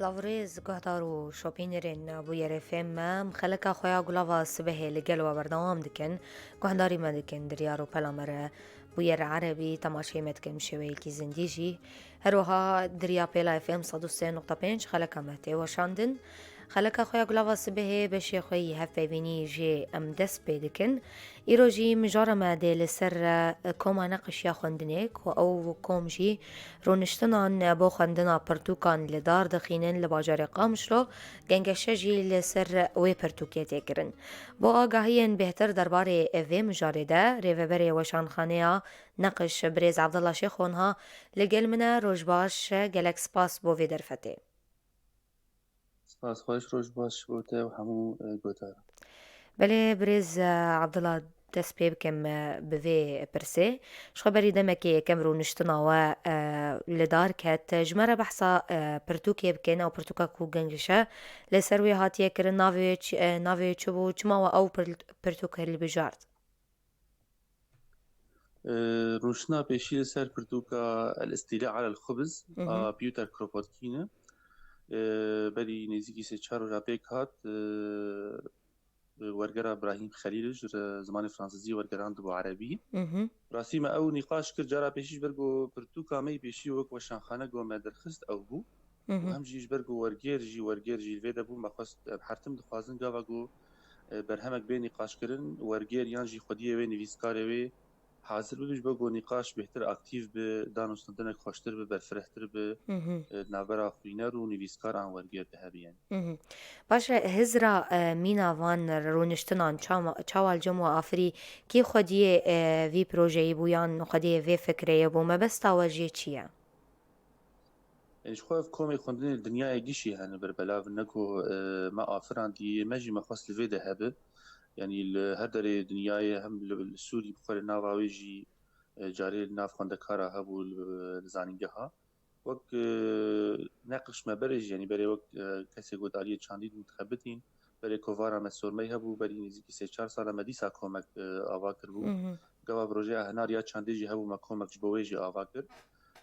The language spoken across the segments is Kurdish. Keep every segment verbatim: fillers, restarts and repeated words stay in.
Tavrêz guhdar û şopînerên bûyerê fêm me, em xeleka xwe ya gulava sibehê li gel we berdewam dikin. Guhdarî me dikin, diryar û pela me re bûyer erebî temaşeyê me dikin bi şêweyekî zindî jî. Her wiha dirya pêla F M sed û sê nokta pênc xeleka me tê weşandin. Xeleka xwe ya gulava sibehê beşê xwe yî hevpeyvînî jê em dest pê dikin. Îro jî mijara me dê li ser, e, koma neqişiya xwendinê, ku ew kom jî rûniştinan bo xwendina pirtûkan li dar dixînin li bajarê Qamişlo, gengeşe jî li ser wê pirtûkê tê kirin. Bo agahiyên bêhtir derbarê vê mijarê de, rêveberê Weşanxaneya Neqiş birêz Abdullah Şêxo niha li gel min e. Roj baş, gelek spas bo vê derfetê. Spas xweş, roj baş bo te û hemû, e, guhdaran. Belê, birêz, e, Abdullah, dest pê bikim, e, bi vê pirsê. Ji xwe berî demekê yekem rûniştina we, e, li dar ket. Ji me re behsa, e, pirtûkê bikin, ew pirtûka ku gengiş e, li ser wê hatiye kirin, navê wê çi, e, navê wê çi bû, çima we ew pir-, pirtûk hilbijart? E, rûniştina pêşî li ser pirtûka El Îstîla Alel Xubz Mhm. a Pyotr Kropotkin e. E, berî nêzîkî sê çar roja pêk hat, e, wergera Brahîm Xelîl ji re-, zimanê fransizî wergerandibo erebî. Mhm. Rastî me ew nîqaş kir, cara pêşî ji ber ku pirtûka me yê pêşî wek weşanxane ku me derxist ew bû. Mhm. Û hem jî ji ber ku wergêr jî, wergêr jî li vê de bû, me xwest, em her tim dixwazin gava ku, e, berhemek bê nîqaşkirin, wergêr yan jî xwediyê wê, nivîskarê wê hazir bibe, ji bo ku nîqaş bêhtir aktîf be, danûstandinek xweştir be, berfirehtir be, Mhm. e, di navbera xwîner û nivîskar an wergêr de hebe, yanî. Mhm. Baş e, hizra, e, mîna van rûniştinan çama-, çawa li cem we afirî, kî xwediyê, e, vî projeyî bû yan xwediyê vê fikreyê bû, mebesta we jê çi ye? Yanî ji xwe ev komê xwendinê li dinyayê gişî hene berbelav, ne ku, e, me afirandiye, me jî me xwest li vê de hebe. Yanî li her derê dinyayê hem li, li Sûrî bi xwe li nava wê jî, e, carê li nav xwendekara hebû li, li zanîngeha. Wek, e, neqş me berê jî, yanî berê wek, e, kesê ku aliyê çandî dixebitîn, berê kovara me Sormey hebû, berî nêzîkî sê çar sala me dîsa komek, e, ava kiribû. Mhm. Gava projeya Henar ya çandê jî hebû, me komek ji bo wê jî ava kir.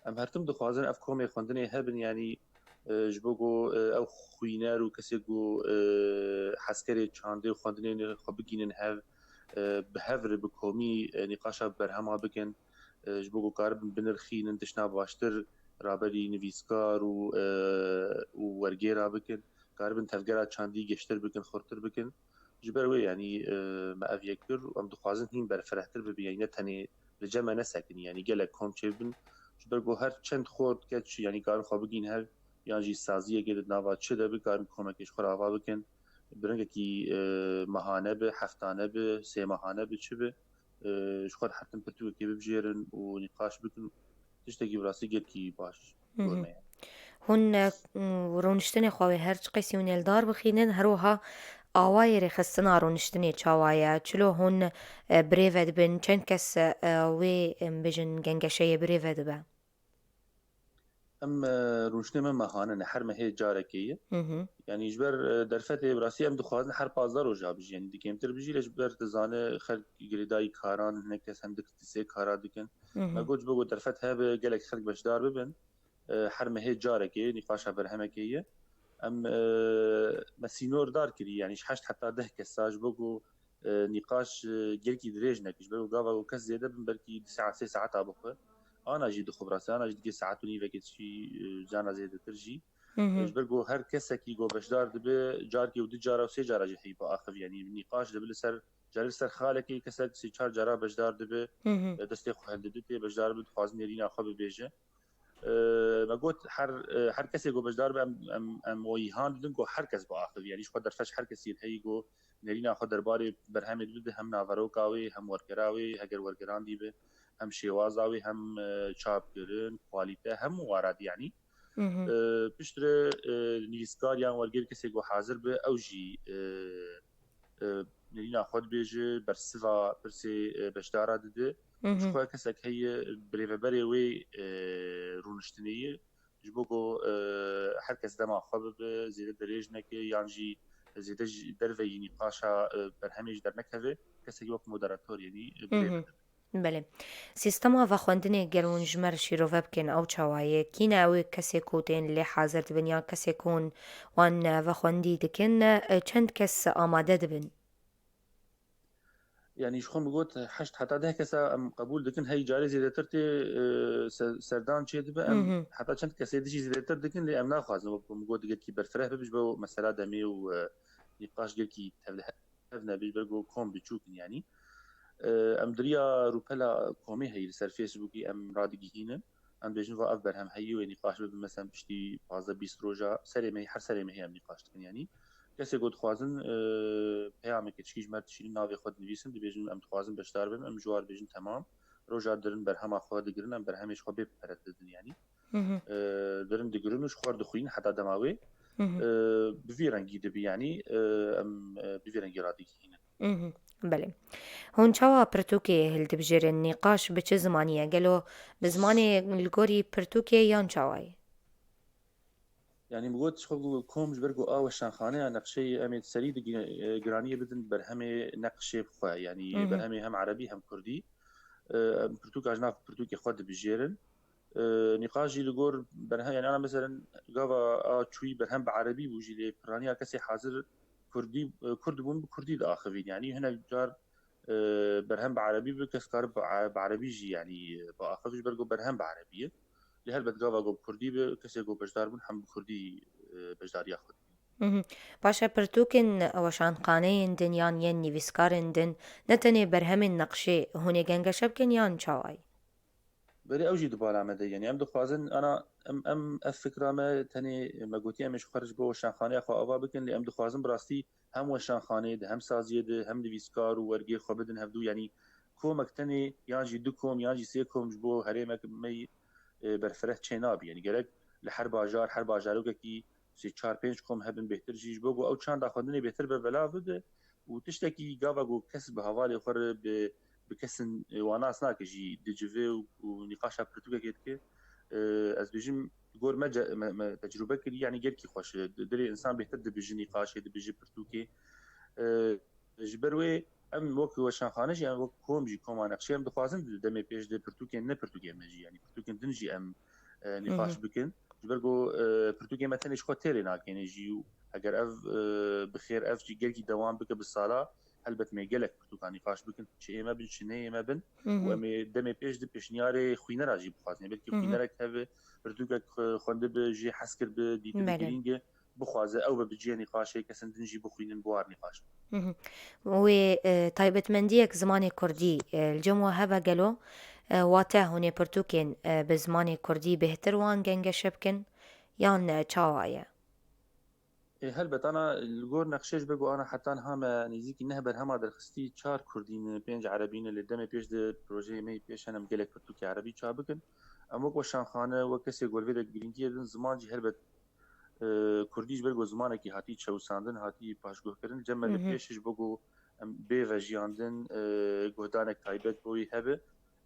Em her tim dixwazin ev komê xwendinê hebin, yanî, e, ji bo ku, e, ew xwîner û kesê ku, e, hezkerê çandê û xwendinê xwe bigînin hev, e, bi hev re bi komî, e, nîqaşa berhema bikin, e, ji bo ku karibin binirxînin, tiştna baştir raberî nivîskar û, e, û wergêra bikin, karibin tevgera çandî geştir bikin, xurtir bikin. Ji ber wê, yanî, e, me ev yek kir û em dixwazin hîn berfirehtir bibe, yanî ne tenê li cem me nesekinî, yanî gelek kom çêbin. Ji ber ku her çend xort keç, yanî karin xwe bigîn hev, yan jî saziyekê di nava çi de bikarin komekê ji xwe re ava bikin. Bi rengekî, e, mehane be, heftane be, sê mehane be, çi be, e, ji xwe re her tim pirtûkekê bibijêrin û nîqaş bikin. Tiştekî bi rastî gelkî baş Hı hı. gor me ye. Hûn, e, rûniştinê xwe wê her çiqasî hûn ê li dar bixînin, her wiha awayê rêxistina rûniştinê çawa ye? Çilo hûn, e, birêve dibin? Çend kes, e, wê, em bêjin, gengeşeyê birêve dibe? Em, e, rûniştinê me mehane ne, her mehê carekê ye. Hı hı. Yanî ji ber, e, derfetê bi rastî em dixwazin her pazdeh roja bijî, yanî di kêmtir bijî, lê ji ber tu zane xelk girêdayî karan, hinek kes hem di sê kara dikin. Hı hı. Me got ji bo ku derfet hebe gelek xelk beşdar bibin, e, her mehê carekê nîqaşa berhemekê ye. Em, e, me sînor dar kirî, yanî ji heşt heta deh kesa ji bo ku, e, nîqaş, e, gelkî dirêj neke. Ji ber ku gava ku kes zêde bin belkî du saet, sê saeta bixwe. Ana jî dixwe bi rastî, ana jî digê saet û nîvekê çi, e, cana zêdetir jî. Hı hı. E, ji ber ku her kesekî ku beşdar dibe, carkê û du cara û sê cara jî heyî biaxiv, yanî nîqaş dibe li ser, carê li ser xalekê kesek sê çar cara beşdar dibe, Hı hı. e, destê xwe hildiditê, beşdar dibe, dixwazin nêrîna xwe bibêje. E, me got her, e, her kesê ku beşdar be, em, em, em wî han didin ku her kes biaxiv. Yanî ji xwe derfet ji her kesî heyî ku nêrîna xwe derbarê berhemê bide, hem naveroka wê, hem wergera wê, heger wergerandî be, hem şêwaza wê, hem, e, çapkirin, kwalîte, hemû waradî yanî. Hı hı. E, piştre, e, nivîskar yan wergêr kesê ku hazir be, ew jî, e, e, nêrîna xwe dibêje, bersiva pirsê, e, beşdara dide. Hı Ji hı. xwe kesek heye, birêveberê wê, e, rûniştinê ye. Ji bo ku, e, her kes dema xwe bibe, zêde dirêj neke, yan jî zêde ji derveyî nîqaşa, e, berhemê jî dernekeve, kesekî wek moderator, yanî, e, Hı birêve hı. dibe. Belê. Sîstema vexwendinê gel hûn ji me re şîrove bikin, ew çawa ye? Kî ne ew ê kesê ku tên lê hazir dibin yan kesê ku hûn wan vexwendî dikin, e, çend kes amade dibin? Yanî ji xwe min got heşt heta deh kesa em qebûl dikin, hey carê zêdetir tê, e, ser-, serdan çêdibe. Em heta çend kesê dijî zêdetir dikin, lê em naxwazin, wek min got, gelkî berfireh bibe ji bo mesela demê û, e, nîqaş gelkî tevlihev nebe, ji ber ku kom biçûk in yanî. E, em di riya rûpela komê heyî li ser Facebookî em radigihînin. Em dibêjin va ev berhem heyî wê nîqaş bibe, mesela piştî pazdeh bîst roja serê mehî, her serê mehî em nîqaş dikin yanî. Kesê ku dixwazin, e, peyameke çikî ji me re dişînin, navê xwe dinivîsin, dibêjin em dixwazin beşdar bin, em ji wan dibêjin temam. Roja dirin berhema xwe digirin, em berhemê ji xwe bê pere didin yanî. E, dirin digirin û ji xwe re dixwînin heta dema wê. E, bi vî rengî dibe yanî, e, em, e, bi vî rengî radigihînin. Mhm, belê. Hûn çawa pirtûkê hildibijêrin? Nîqaş bi çi zimanî ye? Gelo bi zimanê li gorî pirtûkê yan çawa ye? Yanî min got, ji xwe ku kom ji ber ku a weşanxaneya neqşeyê em ê di serî di gi-, e, giraniyê bidin berhemê neqşê bi xwe. Yanî Mhm. berhemê hem erebî hem kurdî. E, em pirtûka ji nav pirtûkê xwe dibijêrin. E, nîqaş jî li gor berhe-, yanî ana meselen gava a çûyî berhem bi erebî bû jî lê piraniya kesê hazir kurdî, e, kurd bûn bi kurdî diaxivîn. Yanî hinek car, e, berhem bi erebî bi, kes kare bi e-, bi erebî jî yanî, e, biaxiv ji ber ku berhem bi erebî ye. Lê helbet gava ku bi kurdî bi, kesê ku beşdar bûn hem bi kurdî, e, beşdariya xwe dikîn. Mhm. Baş e, pirtûkên weşanxaneyên din yan yên nivîskarên din ne tenê berhemên neqşê hûn ê gengeşe bikin yan çawa ye? Belê ew jî di bala me de ye. Yanî em dixwazin, ana, em, em ev fikra me tenê me gotiye em ê ji xwe re ji bo weşanxaneya xwe ava bikin, lê em dixwazin bi rastî hem weşanxaneyê de, hem saziyê de, hem nivîskar û wergêr xwe bidin hevdû. Yanî komek tenê yan jî du kom yan jî sê kom ji bo herêmek me yî, e, berfireh çê nabe. Yanî gerek li her bajar, her bajarokekî sê çar pênc kom hebin bêhtir jî, ji bo ku ew çanda xwendinê bêhtir be belav bibe û tiştekî gava ku kes bi hevalê xwe re bi, bi kesin, e, wa nas nake jî dicive û, û nîqaşa pirtûkekê dike. E, ez dibêjim, gor me ce-, me, me tecrûbe kirî, yanî gelkî xweş e. Di-, dilê însan bêhtir dibije nîqaşê, dibije pirtûkê. E, ji ber wê em wek weşanxane jî, em wek kom jî, koma neqşê, em dixwazin di demê pêş de pirtûkên, ne pirtûkên me jî, yanî pirtûkên din jî em, e, nîqaş bikin. Ji ber ku, e, pirtûkên me tenê ji xwe têrê nakêne jî û heger ev, e, bi xêr ev jî gelkî dewam bike bi sala, helbet em ê gelek pirtûkan nîqaş bikin, çi ê me bin, çi neyê me bin û em ê demê pêş di pêşniyarê xwînera jî bixwazin. Belkî xwînerek hebe, pirtûkek, e, xwendibe, jê hez kiribe, dîtibe Belê. girîng e, bixwaze ew be bi cihê nîqaşê, kesên din jî bixwînin, bi war nîqaş bin. Mhm. Wê, e, taybetmendiyek zimanê kurdî, e, li cem we hebe gelo, e, wate hûn ê pirtûkên, e, bi zimanê kurdî bêhtir wan gengeşe bikin yan, e, çawa ye? Ê, helbet, ana li gor nexşê ji ber ku ana heta niha me nêzîkî neh berhema derxistî, çar kurdî ne, pênc erebî ne, lê demê pêş de projeyê me yî pêş hene em gelek pirtûkê erebî çap bikin. Em wek weşanxane, wek kesê ku li vê de girîngiyê din, ziman jî helbet, e, kurdî ji ber ku zimanekî hatî çewsandin, hatî paşguhkirin, cem me li Mhm. pêş ji bo ku em bê vejiyandin, e, guhdanek taybet bo wî hebe.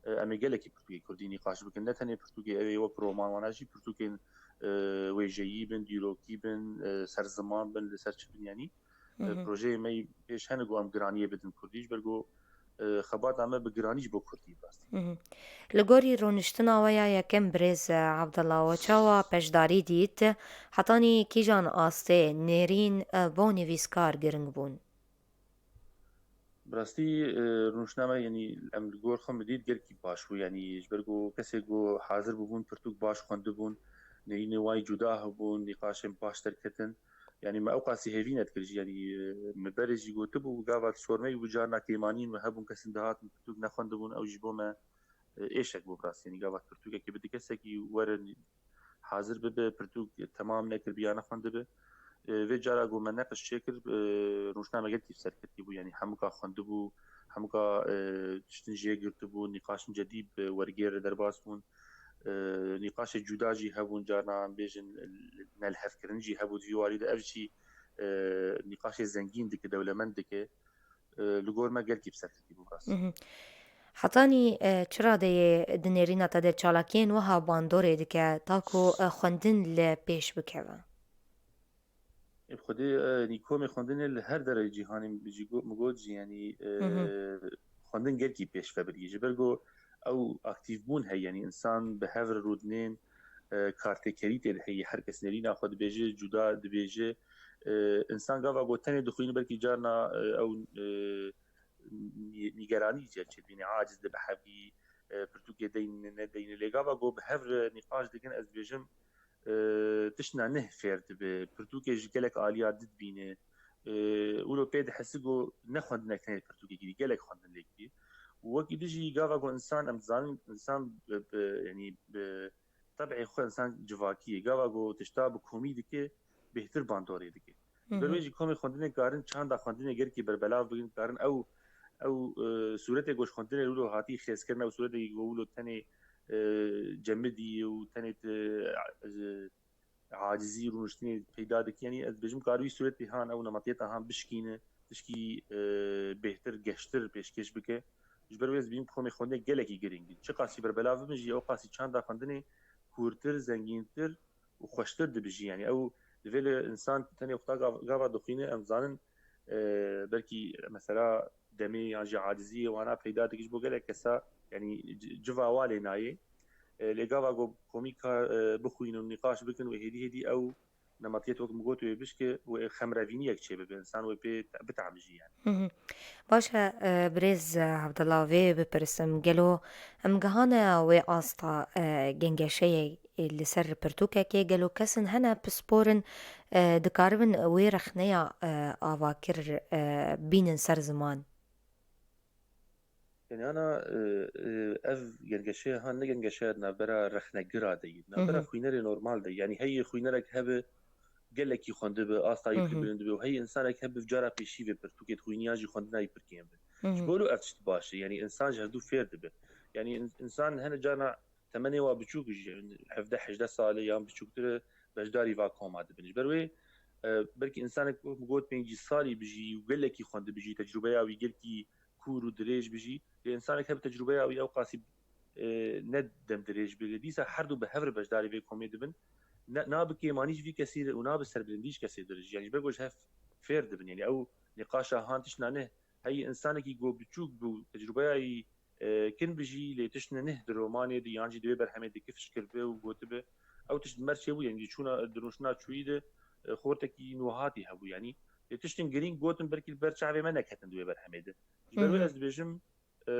E, em ê gelekî pirtûkê kurdî nîqaş bikin. Ne tenê pirtûkê ew ê wek roman wana jî pirtûkên, e, wêjeyî bin, dîrokî bin, e, serziman bin, li ser çi bin yanî. E, Mhm. projeyê me yî pêş hene ku em giraniyê bidin kurdî, ji ber ku, e, xebata me bi giranî ji bo kurdî bi rastî. Mhm. Li gorî rûniştina we ya yekem birêz, e, Abdullah, we çawa peşdarî dît? Hetanî kîjan astê nêrîn, e, bo nivîskar giring bûn? Bi rastî, e, rûniştina me, yanî em li gor xwe min dît gelkî baş bû. Yanî ji ber ku kesê ku hazir bûbûn, pirtûk baş xwendibûn, nêrînê wan yî cuda hebûn, nîqaşên baş derketin. Yanî me ewqasî hêvî nedikir jî. Yanî, e, me berê jî gotibû, gava di sormeyê bû, carna kêmaniyên me hebûn, kesên dihatin pirtûk nexwendibûn, ew jî bo me, e, êşek bû bi rastî. Yanî gava pirtûkekî bi du kesekî were hazir bibe, pirtûk temam nekiribe ya nexwendibe. E, vê cara ku me neqş çêkir, e, rûniştina me gelkî serketî bû, yanî hemûka xwendibû, hemûka, e, tiştin jê girtibû, nîqaşên cedî bi wergêr re derbas bûn. E, nîqaşê cuda jî hebûn, carna em bêjin nelhevkirin jî hebû di vî warî de. Ev jî, e, nîqaşê zengîn dike, dewlemend dike. E, li gor me gelkî bi serketî bû, bi rastî. Mhm. Hetanî, e, çi radeyê di nêrîna te de çalakiyên wiha bandorê dike, ta ku, e, xwendin li pêş bikeve? Ê, bi xwedê, e, nî komê xwendinê li her derê cîhanê min jî got, min got jî, yanî, e, Mhm. xwendin gelkî pêş ve birî. Ji ber ku ew aktîvbûn heye, yanî insan bi hev re rûdinên, e, kartêkerî tê de heye, her kes nêrîna xwe dibêje, cuda dibêje. E, Însan gava ku tenê dixwîne belkî carna, e, ew, e, nî-, nîgeranî jî çêdibîne, aciz dibe hevî, e, pirtûkê deyne, nedeyne. Lê gava ku bi hev re nîqaş dikin, ez dibêjim, e, tiştna neh fêr dibe, pirtûkê ji gelek aliya didibîne. E, wilo pê dihesi ku ne xwendinek tenê pirtûkekî dî, gelek xwendin lê kiriye. Û wekî din jî gava ku însan, em dizanin, însan bi, bi, yanî bi teb'ê xwe însan civakî ye. Gava ku tişta bi komî dike, bêhtir bandorê dike. Ji ber wê jî komê xwendinê karin çanda xwendinê gelkî berbelav bikin, karin ew, ew, e, sûretê ku ji xwendinê wilo hatî xêzkirin, ew sûretê ku wilo tenê, e, cemidî û tenê, e, e, acizî rûniştinê peyda dike. Yanî ez dibêjim, kar wî sûretê han, ew nemetiyeta han bişkîne, tişkî, e, bêhtir, geştir pêşkêş bike. Ji ber wê ez dibînim komê xwendinê gelekî girîng e. Çiqasî berbelav bibin jî, ew qasî çanda xwendinê kûrtir, zengîntir û xweştir dibijî. Yanî ew divê li însan tenê wexta gav-, gava dixwîne, em zanin, e, belkî mesela demê yan jî aciziyê wana peyda dike ji bo gelek kesa, yanî ci-, civa wa lê nayê. E, lê gava ku komî ka, e, bixwînin û nîqaş bikin û hêdî hêdî ew nemetiyet wek min got wê bişke û xemrevîniyek çêbibe, însan wê pê te-, bitamijî yani. Hı hı. Baş e, e, birêz, e, Abdullah, vê bipirsim, gelo em gihane wê asta, e, gengeşeyê, e, li ser pirtûkekê, gelo kesin hene pisporin, e, dikaribin wê rexneya, e, avakir, e, bînin ser ziman? Yanî ana, e, e, ev gengeşeya han ne gengeşeya di navbera rexnegira de ye, di navbera Hı hı. xwînerê normal de ye. Yanî heyî xwînerek hebe gelekî xwendibe, asta yê Hı pir hı. bilind be û heyî însanek hebe cara pêşî vê pirtûkê dixwîne yan jî xwendina yî pir kêm be. Hı Ji hı. bo wilo ev tişt baş e. Yanî însan ji hevdû fêr dibe. Yanî în-, însan hene carna temenê wa biçûk jî, hevdeh hejdeh salê yan biçûktir e, beşdarî va koma dibin. Ji ber wê, e, belkî însanek wek min got pêncî salî bijî û gelekî xwendibijî, tecrûbeya wî gelkî kûr û dirêj bijî. Lê însanek hebe tecrûbeya wî ew qasî, e, ne demdirêj be. Lê dîsa her du bi hev re beşdarî vê komê dibin. Ne, na bi kêmanî ji vî kesî re û na bi serbilindî ji kesê dir jî. Yanî ji ber ku ji hev fêr dibin. Yanî ew nîqaşa han tiştna ne heyî însanekî ku biçûk bû, tecrûbeya wî, e, kin bijî, lê tiştine neh di romanê de yan jî di wê berhemê de kifş kiribe û gotibe. Ew tişt di mer çêbû, yanî di çûna, di rûniştina çûyî de, e, xortekî nûhatî hebû, yanî lê tiştên girîng gotin belkî li ber çavê me neketin di wê berhemê de. Ji ber Hı wê hı. ez dibêjim, e,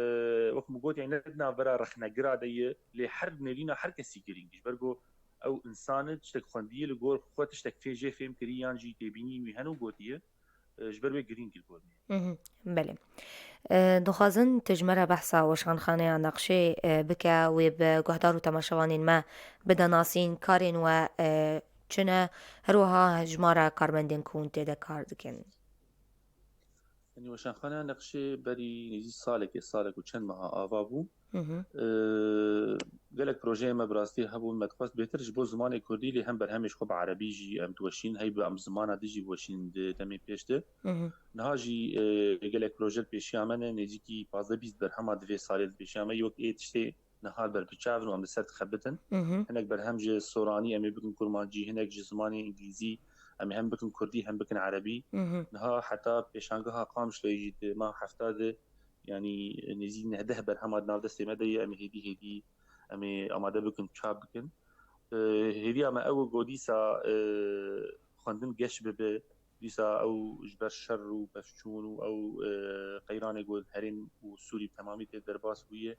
wek min got, yanî ne di navbera rexnegira de ye, lê her nêrîna her kesî girîng e. Ji ber ku ew însan e, tiştek xwendiye, li gor xwe tiştek fê-, jê fêm kirî yan jî têbînî wî hene û gotiye, e, ji ber wê girîng e li gor min. Mhm, belê. E, dixwazin tu ji me re behsa weşanxaneya Neqşê, e, bike, wê bi guhdar û temaşevanên me bide nasîn, karên we, e, çi ne, her wiha hejmara karmendên ku hûn tê de kar dikin. Yanî weşanxaneya Neqşê berî nêzî salekê, salek û çend meha ava bû. Hı hı. Ee, gelek projeyê me bi rastî hebûn, me dixwest bêtir ji bo zimanê kurdî, lê hem berhemê ji xwe bi erebî jî em diweşînin, hey bi em zimana din jî biweşînin di demê pêş de. Hı hı. Niha jî, e, gelek proje li pêşiya me ne, nêzîkî pazdeh bîst berhema di vê salê li pêşiya me, wek ê tiştê niha li ber bi çav in û em li ser dixebitin. Hı hı. Hinek berhem ji soranî em ê bikin kurmancî, hinek ji zimanê îngilîzî, em ê hem bikin kurdî hem bikin erebî. Hı hı. Niha heta pêşangeha Qamişloyê jî di meha hefta de, yanî nêzî neh deh berhema di nav destê me de ye, em ê hêdî hêdî em ê amade bikin, çap bikin. E, hêviya me ew e ku dîsa, e, xwendin geş bibe, dîsa ew ji ber şer û pevçûn û ew, e, qeyranê ku herêm û Sûrî bi temamî tê derbas bûye,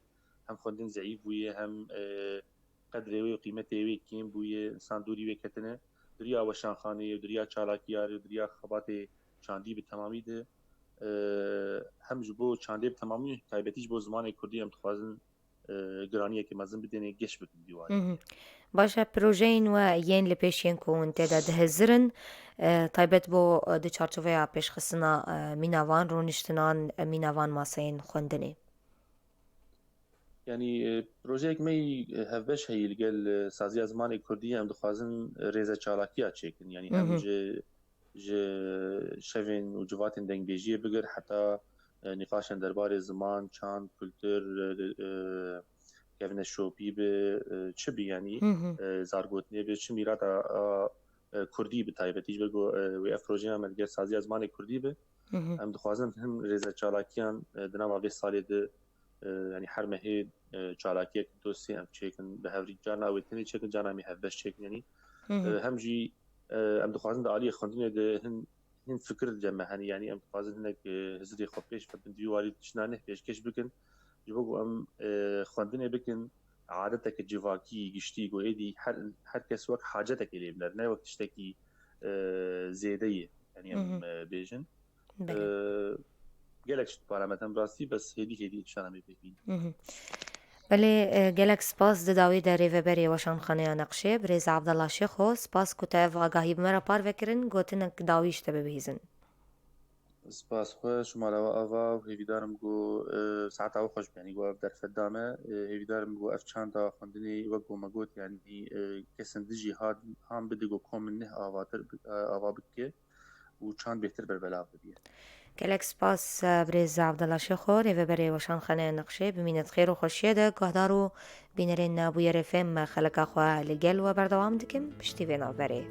hem xwendin zeîf bûye, hem, e, qedrê wê û qîmetê wê kêm bûye, însan dûrî wê ketine. Di riya weşanxaneyê, di riya çalakiya re, di riya xebatê çandî bi temamî de, e, hem ji bo çandê bi temamî, taybetî ji bo zimanê kurdî em dixwazin, e, giraniyeke mezin bidêne, geş bikin dîwarê. Hı hı. Baş e, projeyên we yên li pêş yên ku hûn tê de dihizirin, e, taybet bo, e, di çarçoveya pêşxistina, e, mîna van rûniştinan, e, mîna van maseyên xwendinê? Yanî, e, projeyek me yî, e, hevbeş heyî li gel, e, Saziya Zimanê Kurdî, em dixwazin, e, rêze çalakiya çêkin. Yanî hem Hı hı. ji, ji şevên û civatên dengbêjiyê bigir heta, e, nîqaşên derbarê ziman, çand, kultur, e, e, kevneşopî bi, e, çi bi yanî, Hı hı. e, zargotinê bi, çi mîrata, a, e, kurdî bi taybetî, ji ber ku, e, wê ev projeya me li gel Saziya Zimanê Kurdî bi. Hı hı. Em dixwazin hin rêze çalakiyan, e, di nava vê salê de, e, yanî her mehê, e, çalakiyek dosê em çêkin, bi hevrî carna ew ê tenê çêkin, carna em ê hevbeş çêkin. Yanî, Hı hı. e, hem jî, e, em dixwazin di aliyê xwendinê de hin, hin fikir di cem me hene. Yanî em dixwazin hinek, e, hizirê xwe pêş ve bin di wî warî tiştna neh pêşkêş bikin. Ji bo ku em, e, xwendinê bikin adeteke civakî, giştî, ku êdî her, her kes wek hacetekê lê binere, ne wek tiştekî, e, zêde ye. Yanî em, Mhm. e, bêjin. Belê. E, gelek tişt dipare me, em rastî, bes hêdî hêdî înşallah em ê pêk bînin. Mhm. Belê, e, gelek spas di dawî de rêveberê Weşanxaneya Neqşê, birêz Abdullah Şêxo, spas ku te ev agahî bi me re parve kirin, gotinek dawî ji te bibihîzin. Spas xwe, şima re we ava û hêvîdar im ku, e, saeta we xweş be, yanî ku ev derfet da me. E, hêvîdar im ku ev çanda xwendinê wek ku me got, yanî, e, kesên din jî han, han bide ku kom min neh avatir bi-, e, ava bike û çand bêhtir berbelav bibiye. Gelek spas, e, birêz Abdullah Şêxo, rêveberê Weşanxaneya Neqşê, bimîne di xêr û xweşiyê de, guhdar û bînerên Bûyerê F M, me xeleka xwe li gel we berdewam dikim, piştî vê navberê.